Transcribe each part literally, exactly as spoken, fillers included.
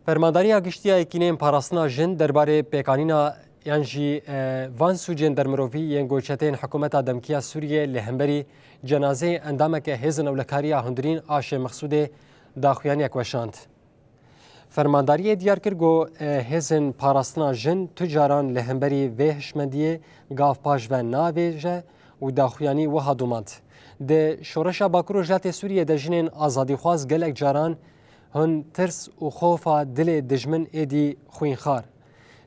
Fermandariya Giştî ya Yekîneyên Parastina Jin derbarê pêkanîna yan jî e, van sûcên dermirovî yên ku çeteyên hikûmeta demkî ya Sûriyê li hemberî cenazeyê endameke Hêzên Ewlekarî ya Hundirîn a Şêx Mexsûdê daxuyaniyek weşand. Fermandariyê diyar kir ku e, hêzên parastina jin tu caran li hemberî vê hişmendiyê gav paş ve navêje û daxuyanî wiha domand: Di şoreşa Bakur Rojhilatê Sûriyê de jinên azadîxwaz gelek caran hûn tirs û xofa dilê dijmin êdî xwînxar.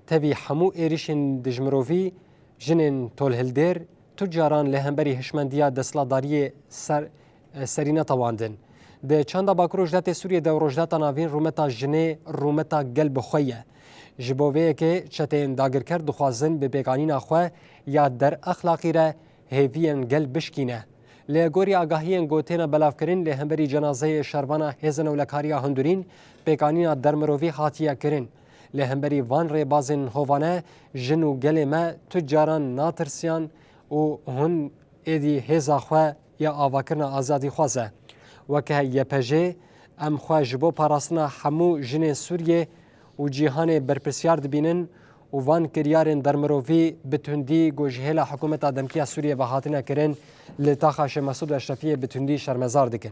Tevî hemû êrişên dijmirovî, jinên tolhildêr tu caran li hemberî hişmendiya desthilatdariyê ser, serî netewandin. Di çanda Bakur Rojhilatê Sûriyê de û Rojhilata Navîn rûmeta jinê rûmeta gel bi xwe ye. Ji bo vê yekê çeteyên dagirker dixwazin bi pêkanîna xwe ya derexlaqî re hêviyên gel bişkîne. Lê gorî agahiyên ku têne belavkirin, li hemberî cenazeyê şervana Hêzên Ewlekariya Hundurîn pêkanîna dermirovî hatiye kirin. Li hemberî van rêbazên hovane, jin û gelê me tu caran natirsiyan û hûn êdî hêza xwe ya avakirina azadîxwaz e. Weke Y P J, em xwe ji bo parastina hemû jinên Sûriyê û cîhanê berpirsiyar dibînin û van kiryarên dermirovî bi tundî ku ji hêla hikûmeta demkî ya Sûriyê ve hatine kirin, li taxa Şêx Mesûd Eşrefiyê bi tundî şermezar dikin.